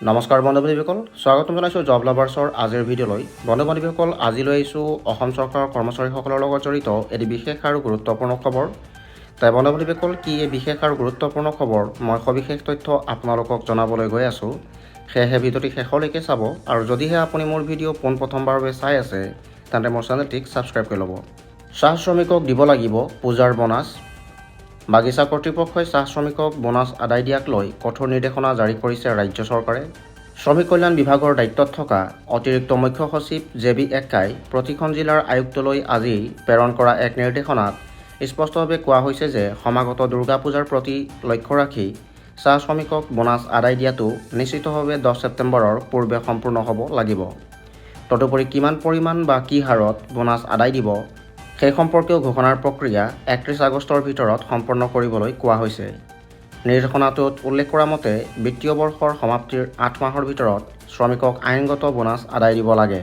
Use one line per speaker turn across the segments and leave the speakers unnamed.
নমস্কাৰ বন্ধু বান্ধৱীসকল, স্বাগতম জনাইছোঁ জব লাভাৰ্ছৰ আজিৰ ভিডিঅ'লৈ। বন্ধু বান্ধৱীসকল, আজি লৈ আহিছোঁ অসম চৰকাৰৰ কৰ্মচাৰীসকলৰ লগত জড়িত এটি বিশেষ আৰু গুৰুত্বপূৰ্ণ খবৰ। তাই বন্ধু বান্ধৱীসকল, কি এই বিশেষ আৰু গুৰুত্বপূৰ্ণ খবৰ, মই সবিশেষ তথ্য আপোনালোকক জনাবলৈ গৈ আছোঁ। সেয়েহে ভিডিঅ'টি শেষলৈকে চাব আৰু যদিহে আপুনি মোৰ ভিডিঅ' পোনপ্ৰথমবাৰৰ বাবে চাই আছে, তেন্তে মোৰ চেনেলটিক ছাবস্ক্ৰাইব কৰি ল'ব। চাহ শ্ৰমিকক দিব লাগিব পূজাৰ বোনাছ। বাগিচা কৰ্তৃপক্ষই চাহ শ্ৰমিকক বোনাছ আদায় দিয়াক লৈ কঠোৰ নিৰ্দেশনা জাৰি কৰিছে ৰাজ্য চৰকাৰে। শ্ৰমিক কল্যাণ বিভাগৰ দায়িত্বত থকা অতিৰিক্ত মুখ্য সচিব জে বি এক্কাই প্ৰতিখন জিলাৰ আয়ুক্তলৈ আজি প্ৰেৰণ কৰা এক নিৰ্দেশনাত স্পষ্টভাৱে কোৱা হৈছে যে সমাগত দুৰ্গা পূজাৰ প্ৰতি লক্ষ্য ৰাখি চাহ শ্ৰমিকক বোনাছ আদায় দিয়াটো নিশ্চিতভাৱে 10 ছেপ্টেম্বৰৰ পূৰ্বে সম্পূৰ্ণ হ'ব লাগিব। তদুপৰি কিমান পৰিমাণ বা কি হাৰত বোনাছ আদায় দিব, সেই সম্পৰ্কেও ঘোষণাৰ প্ৰক্ৰিয়া 31 আগষ্টৰ ভিতৰত সম্পন্ন কৰিবলৈ কোৱা হৈছে। নিৰ্দেশনাটোত উল্লেখ কৰা মতে, বিত্তীয় বৰ্ষৰ সমাপ্তিৰ 8 মাহৰ ভিতৰত শ্ৰমিকক আইনগত বোনাছ আদায় দিব লাগে।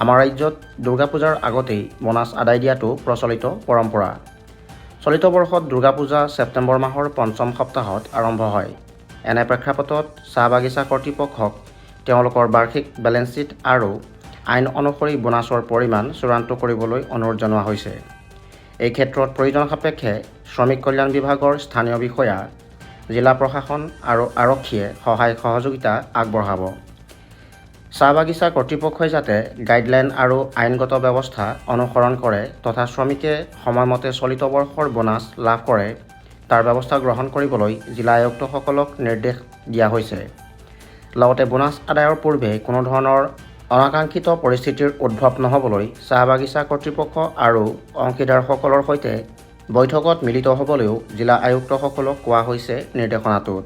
আমাৰ ৰাজ্যত দুৰ্গা পূজাৰ আগতেই বোনাছ আদায় দিয়াটো প্ৰচলিত পৰম্পৰা। চলিত বৰ্ষত দুৰ্গা পূজা ছেপ্টেম্বৰ মাহৰ পঞ্চম সপ্তাহত আৰম্ভ হয়। এনে প্ৰেক্ষাপটত চাহ বাগিচা কৰ্তৃপক্ষক তেওঁলোকৰ বাৰ্ষিক বেলেঞ্চ শ্বীট আৰু আইন অনুসৰি বোনাছৰ পৰিমাণ চূড়ান্ত কৰিবলৈ অনুৰোধ জনোৱা হৈছে। এই ক্ষেত্ৰত প্ৰয়োজন সাপেক্ষে শ্ৰমিক কল্যাণ বিভাগৰ স্থানীয় বিষয়া, জিলা প্ৰশাসন আৰু আৰক্ষীয়ে সহায় সহযোগিতা আগবঢ়াব। চাহ বাগিচা কৰ্তৃপক্ষই যাতে গাইডলাইন আৰু আইনগত ব্যৱস্থা অনুসৰণ কৰে তথা শ্ৰমিকে সময়মতে চলিত বৰ্ষৰ বোনাছ লাভ কৰে, তাৰ ব্যৱস্থা গ্ৰহণ কৰিবলৈ জিলা আয়ুক্তসকলক নিৰ্দেশ দিয়া হৈছে। লগতে বোনাছ আদায়ৰ পূৰ্বে কোনো ধৰণৰ অনাকাংক্ষিত পৰিস্থিতিৰ উদ্ভৱ নহ'বলৈ চাহ বাগিচা কৰ্তৃপক্ষ আৰু অংশীদাৰসকলৰ সৈতে বৈঠকত মিলিত হ'বলৈও জিলা আয়ুক্তসকলক কোৱা হৈছে নিৰ্দেশনাটোত।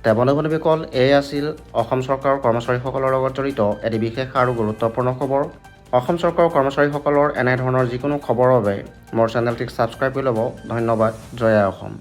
তে বন্ধু বান্ধৱীসকল, এয়ে আছিল অসম চৰকাৰৰ কৰ্মচাৰীসকলৰ লগত জড়িত এটি বিশেষ আৰু গুৰুত্বপূৰ্ণ খবৰ। অসম চৰকাৰৰ কৰ্মচাৰীসকলৰ এনেধৰণৰ যিকোনো খবৰৰ বাবে মোৰ চেনেলটিক ছাবস্ক্ৰাইব কৰি ল'ব। ধন্যবাদ। জয় আই অসম।